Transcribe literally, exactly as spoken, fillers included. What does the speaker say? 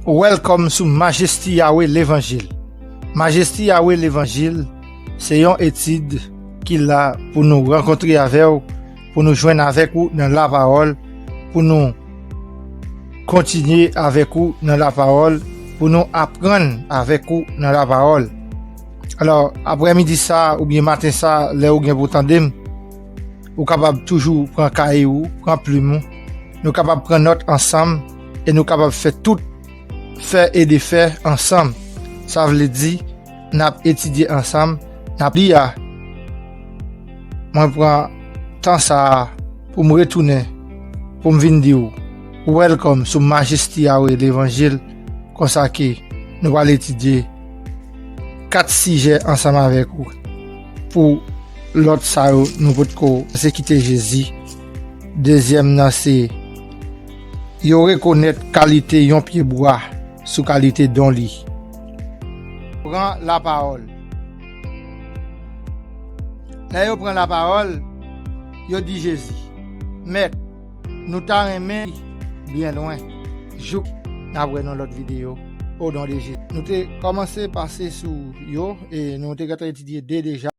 Welcome sou Majesti Yawe Levanjil. Majesti Yawe Levanjil se yon etid ki la pou nou rankontre avè w, pou nou jwenn avèk ou nan lapawòl, pou nou kontinye avèk ou nan lapawòl, pou nou aprann avèk ou nan lapawòl. Alò, aprèmidi sa oubyen maten sa, lè ou gen pou tande m, ou kapab toujou pran kaye ou, pran plim ou. Nou kapab pran nòt ansanm e nou kapab fè tout, fè e defè ansanm. Sa vle di, n ap etidye ansanm, n ap li a. Mwen pran tan sa a pou m retounen, pou m vin di w, welcome sou Majesti Yawe Levanjil, konsa ke nou pral etidye kat sijè ansanm avèk ou. Pou lòt sa yo, nou potko se kite Jezi. Dezyèm nan se, yo rekonèt kalite yon pyebwa sou kalite don li. Pran lapawòl. Lè yo pran lapawòl, yo di Jezi, Mèt, nou ta renmen byen lwen. Jouk n ap wè nan lòt videyo, o non de Jezi. Nou te kòmanse pase sou yo e nou te gentan etidye de deja.